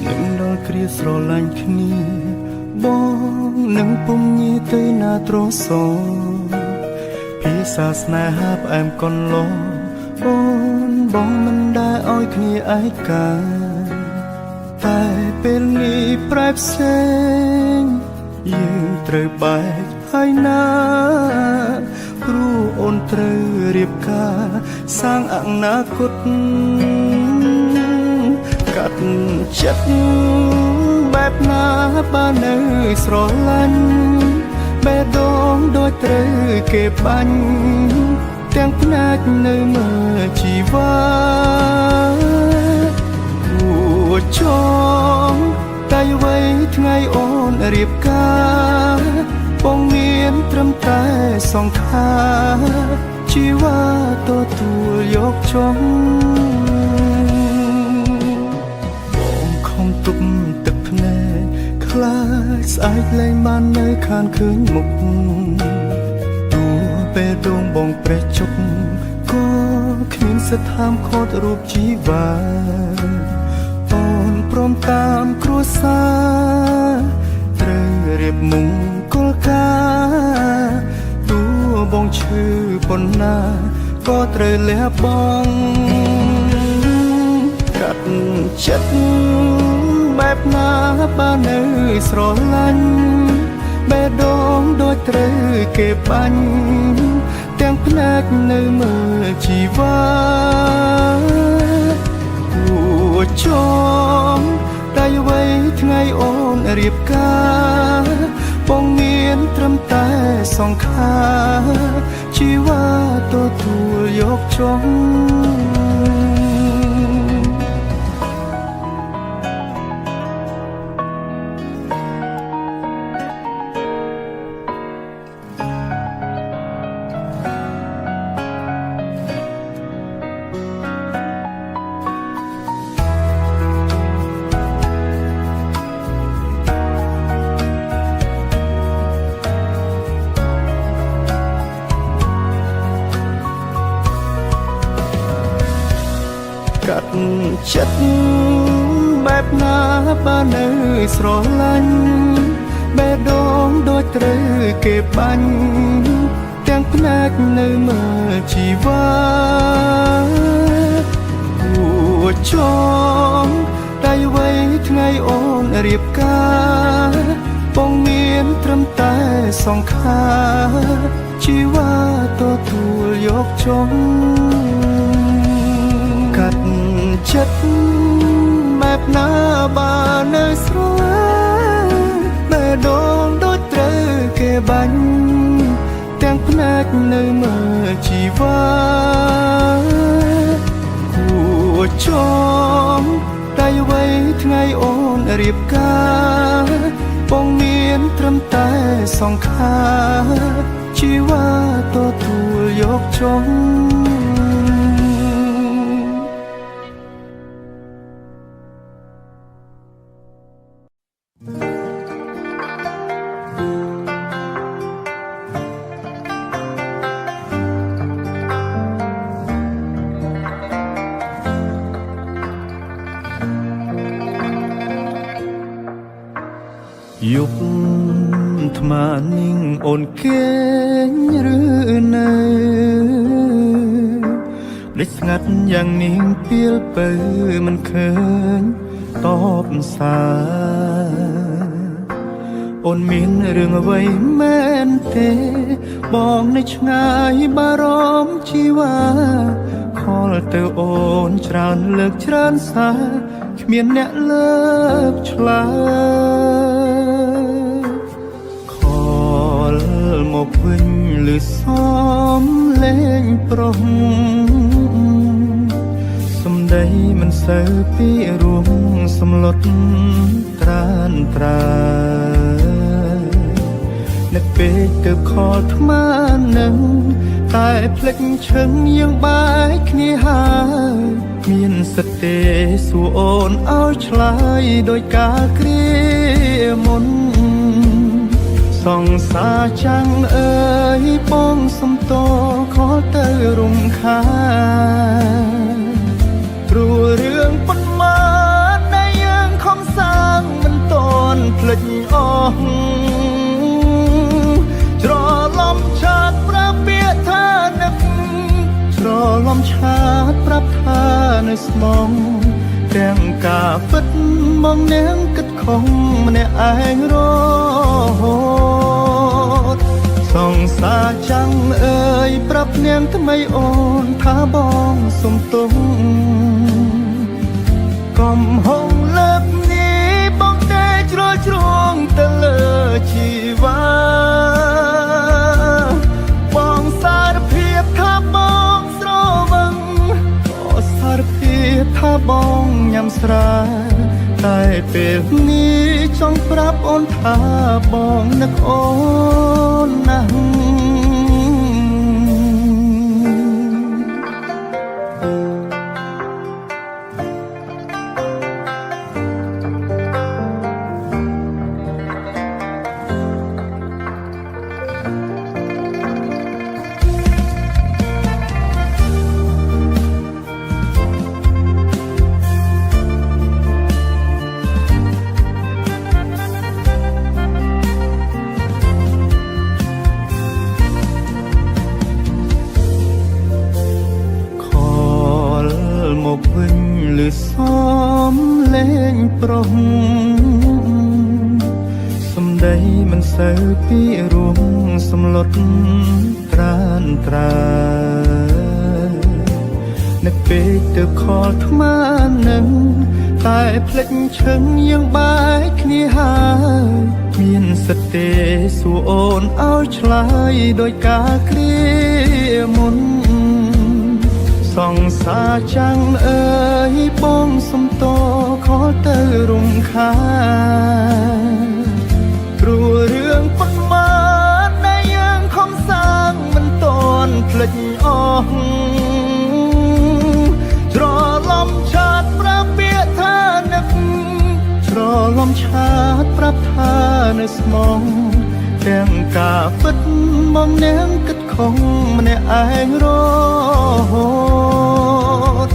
នឹងដល់គ្រាស្រឡាញ់គ្នាបងនឹងពុំងាយទៅណាត្រសភាសាស្នេហាផ្អែមកន្លងអូនបងមិនដែលឲ្យគ្នាឯកាតែពេលនេះប្រែផ្សេងយើងត្រូវបែកហើយណាព្រោះអូនត្រូវរៀបការសាងអនាគតកាត់ចិត្តបែបណាបាននៅស្រឡាញ់បេះដូងដូចត្រូវគេបាញ់ទាំងភ្នែកនៅមើលជីវ៉ាគួចងតែអ្វីថ្ងៃអូនរៀបការបងមានត្រឹមតែសង្ខារជីវ៉ាទទួលយកចុងបងខំទុកទឹកភ្នែកខ្លាចស្អែកលែងបាននៅខានឃើញមុខតួពេលដងបងប្រេះជុកក៏គ្មានសិទ្ធិហាមឃាត់រូបជីវ៉ាអូនព្រមតាមគ្រួសារត្រូវរៀបមង្គលការតួបងឈឺប៉ុណ្ណាក៏ត្រូវលះបង់កាត់ចិត្តបែបណាបាននៅស្រឡាញ់បេះដូងដូចត្រូវគេបាញ់ទាំងភ្នែកនៅមើលជីវ៉ាគួចងតែអ្វីថ្ងៃអូនរៀបការបងមានត្រឹមតែសង្ខារជីវ៉ាទទួលយកចុងកាត់ចិត្តបែបណាបាននៅស្រឡាញ់បេះដូងដូចត្រូវគេបាញ់ទាំងភ្នែកនៅមើលជីវ៉ាគួចងតែអ្វីថ្ងៃអូនរៀបការបងមានត្រឹមតែសង្ខារជីវ៉ាទទួលយកចុងកាត់ចិត្តបែបណាបាននៅស្រឡាញ់បេះដូងដូចត្រូវគេបាញ់ទាំងភ្នែកនៅមើលជីវ៉ាគួចងតែអ្វីថ្ងៃអូនរៀបការបងមានត្រឹមតែសង្ខារជីវ៉ាទទួលយកចុងយប់ថ្មនាងអូនគេងឬនៅភ្លេចស្ងាត់យ៉ាងនាងពីលពៅមិនឃើញតបសារអូនមានរឿងអ្វីមែនទេបងនៅឆ្ងាយបារម្ភជីវ៉ាខលទៅអូនច្រើនលើកច្រើនសារគ្មានអ្នកលើកឆ្លើយខលមកវិញឬសំលេងប្រុសសំដីមិនសូវពីរួមសំលុតត្រានត្រើនឹកពេកទៅខលថ្មនឹងតែភ្លេចឈឹងយើងបែកគ្នាហើយមានសិទ្ធិទេសួរអូនឲ្យឆ្លើយដោយការគ្រាមុនសង្សារចាំងអើយបងសុំតខលទៅរំខានព្រោះរឿងប៉ុន្មានដែលយើងខំស លេចអស់ច្រឡំឆាតប្រាប់ពាក្យថានឹកច្រឡំឆាតប្រាប់ថានៅស្មងទាំងការពិតមកនាងគិតខំម្នាក់ឯងរហូតសង្សារចាំងអើយប្រាប់នាងថ្មីអូនថាបងសុំទោសកំហុសលើកនេះបងតែជ្រុលជ្រួងទៅលើជីវ៉ាបងសារភាពថាបងស្រវឹងក៏សារភាពថាបងញ៉ាំស្រាតែពេលនេះចង់ប្រាប់អូនថាបងនឹកអូនណាស់ មកវិញឬសំលេងប្រុសសំដីមិនសូវពីរួមសំលុតត្រានត្រានឹកពេកទៅខលថ្មនឹងតែភ្លេចឈឹងយើងបែកគ្នាហើយមានសិទ្ធិទេសួរអូនឲ្យឆ្លើយដោយការគ្រាមុន សង្សារចាំងអើយបងសុំតខលទៅរំខានព្រោះរឿងប៉ុន្មានដែលយើងខំសាងមិនតន់ភ្លេចអស់ច្រឡំឆាតប្រាប់ពាក្យថានឹកច្រឡំឆាតប្រាប់ថានៅស្មងទាំងការពិតមកនាងគិតខំម្នាក់ឯងរហូត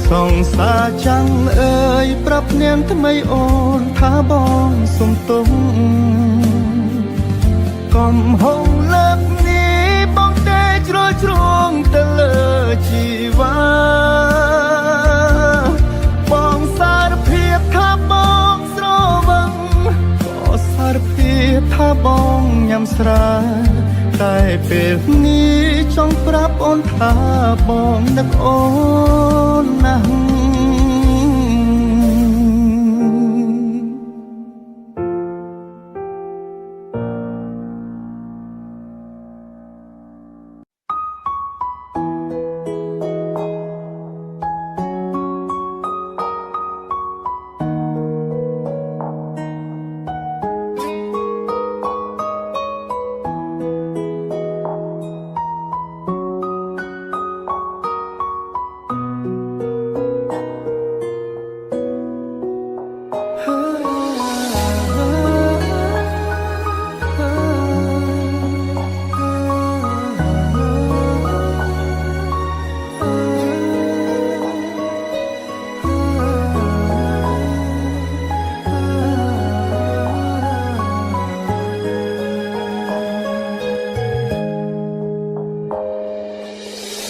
សង្សារចាំងអើយប្រាប់នាងថ្មីអូនថាបងសុំទោសកំហុសលើកនេះបងតែជ្រុលជ្រួងទៅលើជីវ៉ាបងសារភាពថាបងស្រវឹងក៏សារភាពថាបងញ៉ាំស្រាតែពេលនេះចង់ប្រាប់អូនថាបងនឹកអូនណាស់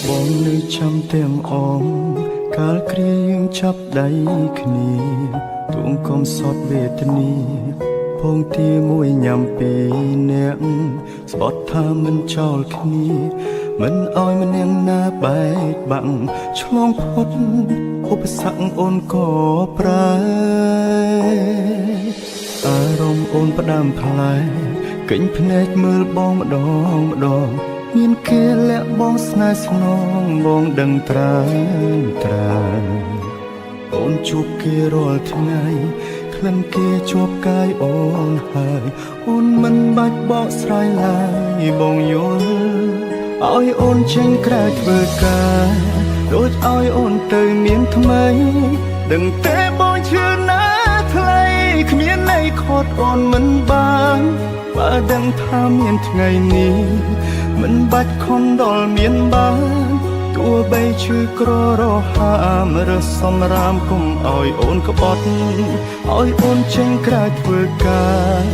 បងនៅចាំទាំងអងកាលគ្រាយើងចាប់ដៃគ្នាទួងកំសត់វេទនាពងទាមួយញ៉ាំពីរនាក់ស្បត់ថាមិនចោលគ្នាមិនឲ្យម្នាក់ណាបែកបាក់ឆ្លងផុតឧបសគ្គអូនក៏ប្រែអារម្មណ៍អូនផ្ដាំផ្លែកេញភ្នែកមើលបងម្ដងម្ដងមានគេលាក់បងស្នេហ៍ស្នងបងដឹងត្រានត្រានអូនជួបគេរាល់ថ្ងៃក្លិនគេជាប់កាយអូនហើយអូនមិនបាច់បកស្រាយឡើយបងយល់ឲ្យអូនចេញក្រៅធ្វើការដូចឲ្យអូនទៅមានថ្មីដឹងតែបងឈឺណាស់ថ្លៃគ្មានន័យខត់អូនមិនបានបើដឹងថាមានថ្ងៃនេះមិនបាច់ខំដល់មានបានទោះ ទោះបីឈឺក្ររហាមរើសសំរាមគុំឲ្យអូនក្បត់ឲ្យអូនចេញក្រៅធ្វើការ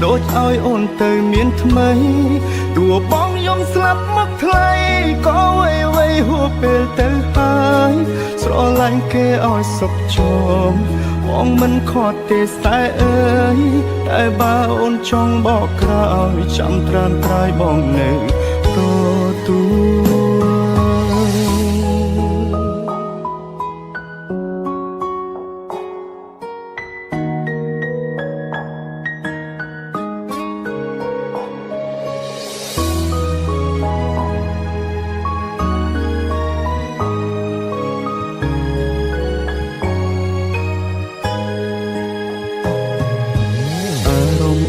ដូចឲ្យអូនទៅមានថ្មីទោះបងយំស្លាប់មកថ្លៃក៏អ្វីអ្វីហួពេលទៅហើយស្រឡាញ់គេឲ្យសុខជមបងមិនខត់ទេស្នេហ៍អើយតែបើអូនចង់បកក្រោយចាំត្រានត្រើយបងនៅទទួល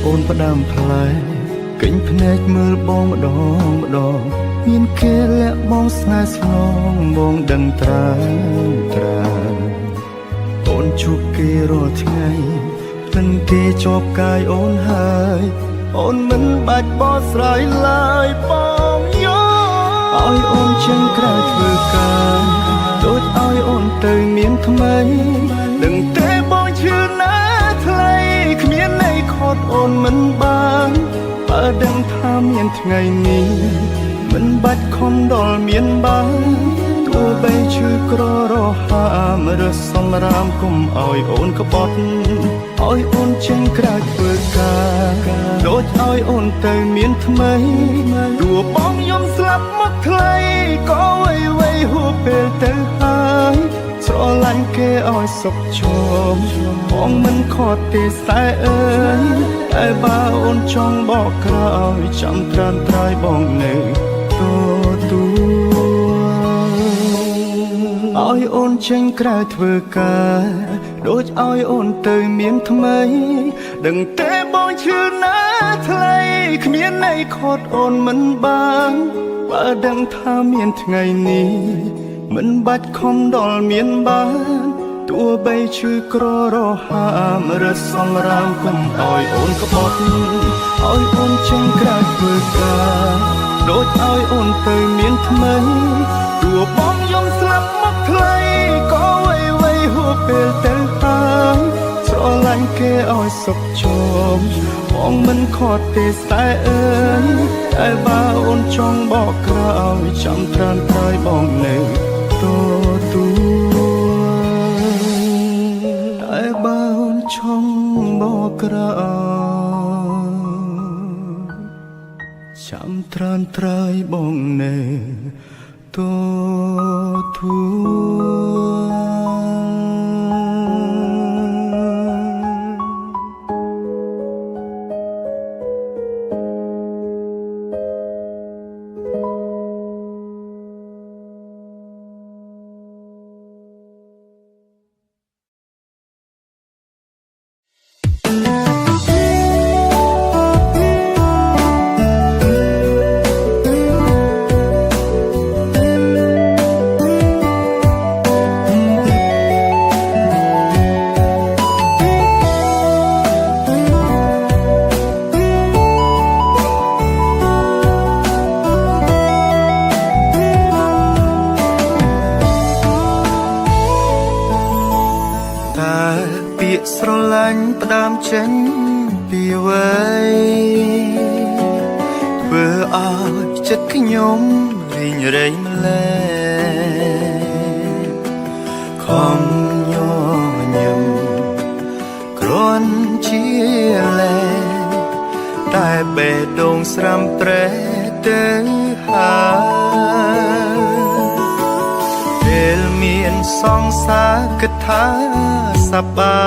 អូនផ្ដើមផ្លែកេញភ្នែកមើលបងម្ដងម្ដងមានគេលាក់បងស្នេហ៍ស្នងបងដឹងត្រាត្រាអូនជួបគេរាល់ថ្ងៃមិនគេជាប់កាយអូនហើយអូនមិនបាច់បកស្រាយឡើយបងយកឲ្យអូនចេញក្រៅធ្វើការដូចឲ្យអូនទៅមានថ្មីដឹងទេបងឈឺណាស់ថ្លៃគ្មានន័យខត់អូនមិនបានបើដឹងថាមានថ្ងៃនេះមិនបាច់ខំដល់មានបានទោះបីឈឺក្ររហាមរើសសំរាមគុំឲ្យអូនក្បត់ឲ្យអូនចេញក្រៅធ្វើការដូចឲ្យអូនទៅមានថ្មីទោះបងយំស្លាប់មកថ្លៃក៏អ្វីអ្វីហួពេលទៅហើយស្រឡាញ់គេឲ្យសុខជមបងមិនខត់ទេស្នេហ៍អើយតែបើអូនចង់បកក្រោយចាំត្រានត្រើយបងនៅទទួលឲ្យអូនចេញក្រៅធ្វើការដូចឲ្យអូនទៅមានថ្មីដឹងទេបងឈឺណាស់ថ្លៃគ្មានន័យខត់អូនមិនបានបើដឹងថាមានថ្ងៃនេះមិនបាច់ខំដល់មានបានទោះបីឈឺក្ររហាមរើសសំរាមគុំឲ្យអូនក្បត់ឲ្យអូនចេញក្រៅធ្វើការដូចឲ្យអូនទៅមានថ្មីទោះបងយំស្លាប់មកថ្លៃក៏អ្វីអ្វីហួពេលទៅហើយស្រឡាញ់គេឲ្យសុខជមបងមិនខត់ទេស្នេហ៍អើយតែបើអូនចង់បកក្រោយចាំត្រានត្រើយបងនៅទទួលតែបើអូនចង់បកក្រោយចាំត្រានត្រើយបងនៅទទួលស្រឡាញ់ផ្ដើមចេញពីអ្វីធ្វើឲ្យចិត្តខ្ញុំរីងរៃម្លេះខំញញឹមគ្រាន់ជាលេតែបេះដូងស្រាំប្រេះទៅហើយពេលមានសង្សារគិតថាសប្បា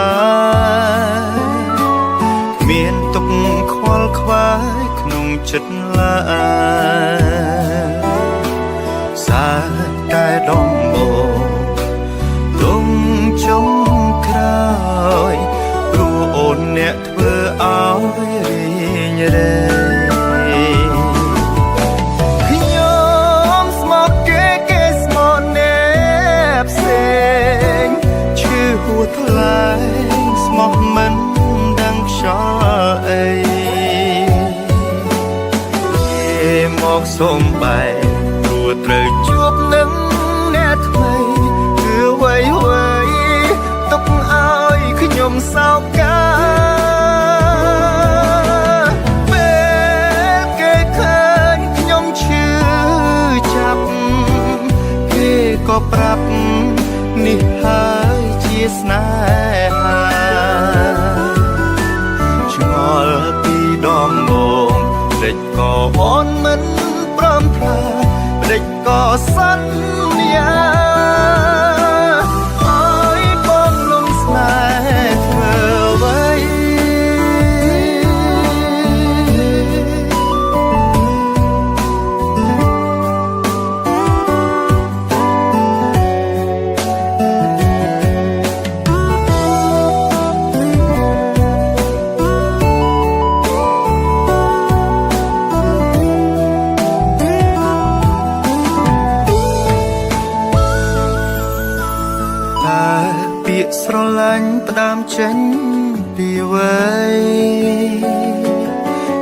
យមានទុកខ្វល់ខ្វាយក្នុងចិត្តឡើយសាតែដំបូងទុំចុងក្រោយព្រោះអូនអ្នកធ្វើឲ្យរីងរៃខ្ញុំស្មោះគេគេស្មោះអ្នកផ្សេងឈឺហួថ្លែងស្មោះមិនដឹងខ្យល់អីគេមកសុំបែកព្រោះត្រូវជួបនឹង សោកាពេលគេឃើញខ្ញុំឈឺចាប់គេក៏ប្រាប់នេះហើយជាស្នេហាឆ្ងល់ពីដងងភ្លេចក៏អូនមិនព្រមថាភ្លេចក៏សន្យាអើយបងលងស្នេហ៍ធ្វើអ្វី តើពាក្យស្រឡាញ់ផ្ដើមចេញពីអ្វី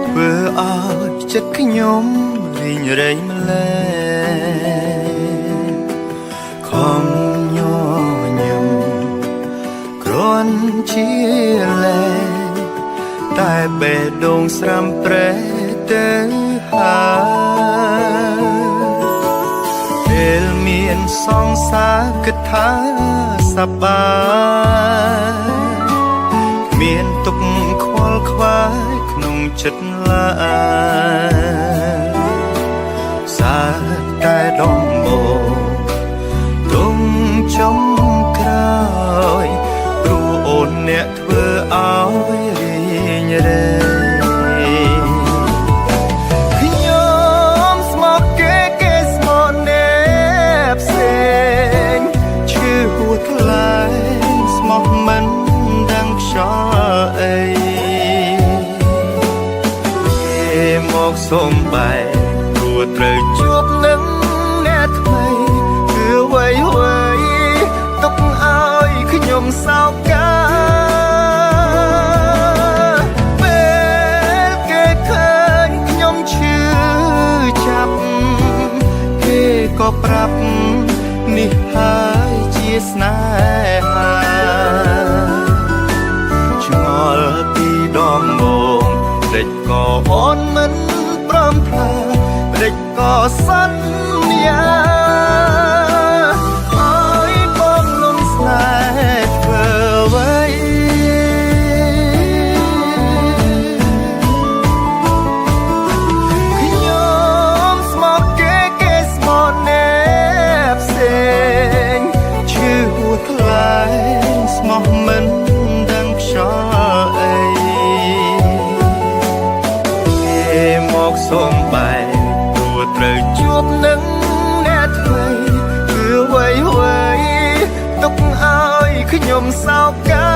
ធ្វើឲ្យចិត្តខ្ញុំរីងរែងម្លេះខំញញឹមគ្រាន់ជាលែតែបេះដូងស្រាំប្រេះទៅហើយ ពេលមានសង្សារគិតថាសប្បាយគ្មានទុកខ្វល់ខ្វាយក្នុងចិត្តឡើយសារតែដងមកទុំចុងក្រោយព្រោះអូនអ្នកធ្វើឲ្យរីងរែង ខ្ញុំស្មោកគេគេស្មោកអ្នកផ្សេងឈឺហួថ្លែងស្មោះមិនដឹងខ្យល់អីគេមកសុំបែកព្រោះត្រូវជួបនឹងអ្នកថ្មីគឺអ្វីអ្វីទុកឲ្យខ្ញុំសោកាពេលគេឃើញខ្ញុំឈឺចាប់គេក៏ប្រាប់នេះហើយជាស្នេហាឆ្ងល់ពីដងងភ្លេចក៏អូនមិនព្រមថាភ្លេចក៏សន្យាអើយបងលងស្នេហ៍ធ្វើអ្វី ខ្ញុំស្មោកគេគេស្មោកអ្នកផ្សេងឈឺហួថ្លែងស្មោះមិនដឹងខ្យល់អីគេមកសុំបែកព្រោះត្រូវជួបនឹងអ្នកថ្មីគឺអ្វីអ្វីទុកឲ្យខ្ញុំសោកា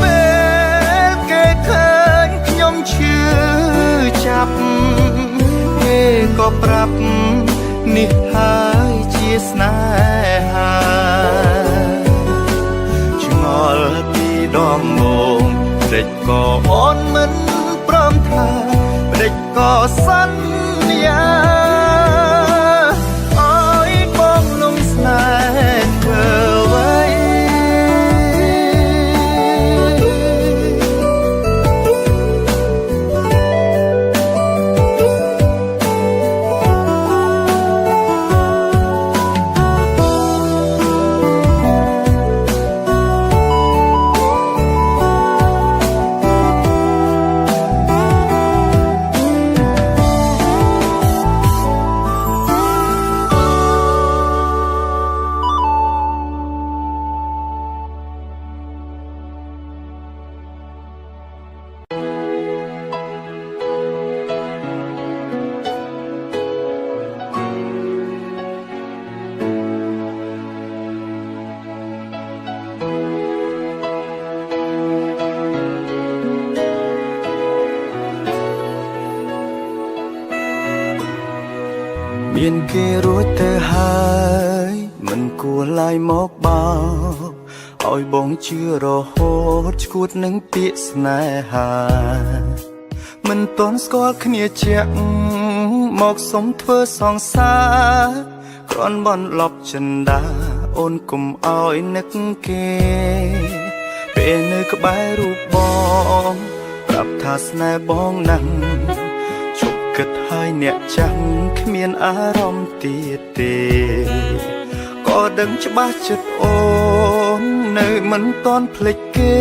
ពេលគេឃើញខ្ញុំឈឺចាប់គេក៏ប្រាប់នេះហើយជាស្នេហាឆ្ងល់ពីដងងភ្លេចក៏អូនមិនព្រមថាភ្លេចក៏សន្យាអើយបងលងស្នេហ៍ធ្វើអ្វី មានគេរួចទៅហើយមិនគួរឡើយមកបោកឲ្យបងជឿរហូតឈួតនឹងពាក្យស្នេហាមិនទាន់ស្គាល់គ្នាជាក់មកសុំធ្វើសង្សារគ្រាន់បន្លប់ចិន្តា អូនគុំឲ្យនឹកគេពេលនៅក្បែររូបបងប្រាប់ថាស្នេហ៍បងណាស់ជប់គិតហើយអ្នកចាំងគ្មានអារម្មណ៍ទៀតទេក៏ដឹងច្បាស់ចិត្តអូននៅមិនតន់ភ្លេចគេ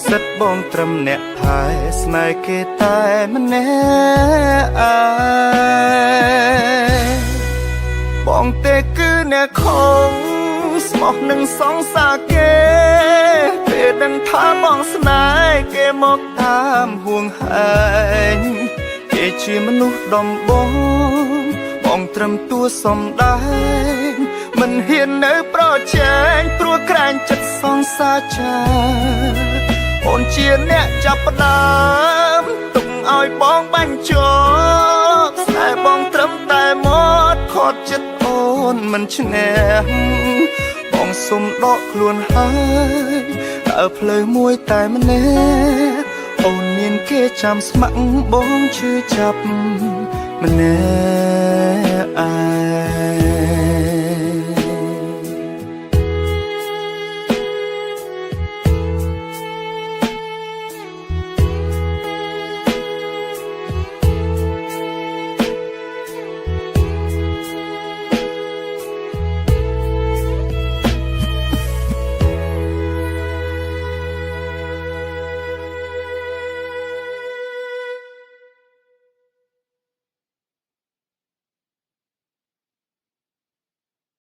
សិតបងត្រឹមអ្នកថែស្នេហ៍គេតែម្នាក់ឯង បងទេគឺអ្នកខំស្មោះនឹងសង្សារគេពេលដឹងថាបងស្នេហ៍គេមកតាមហួងហែងគេជាមនុស្សដំបងបងត្រឹមតួសំដែងមិនហ៊ាននៅប្រជែងព្រោះក្រែងចិត្តសង្សារចាអូនជាអ្នកចាប់ផ្ដើមទុកឲ្យបងបាញ់ជាប់ស្នេហ៍បងត្រឹមតែមកខត់ចិត្តអូនមិនឈ្នះបងសុំដកខ្លួនហើយដើរផ្លូវមួយតែម្នាក់អូនមានគេចាំស្ម័គ្របងឈឺចាប់ម្នាក់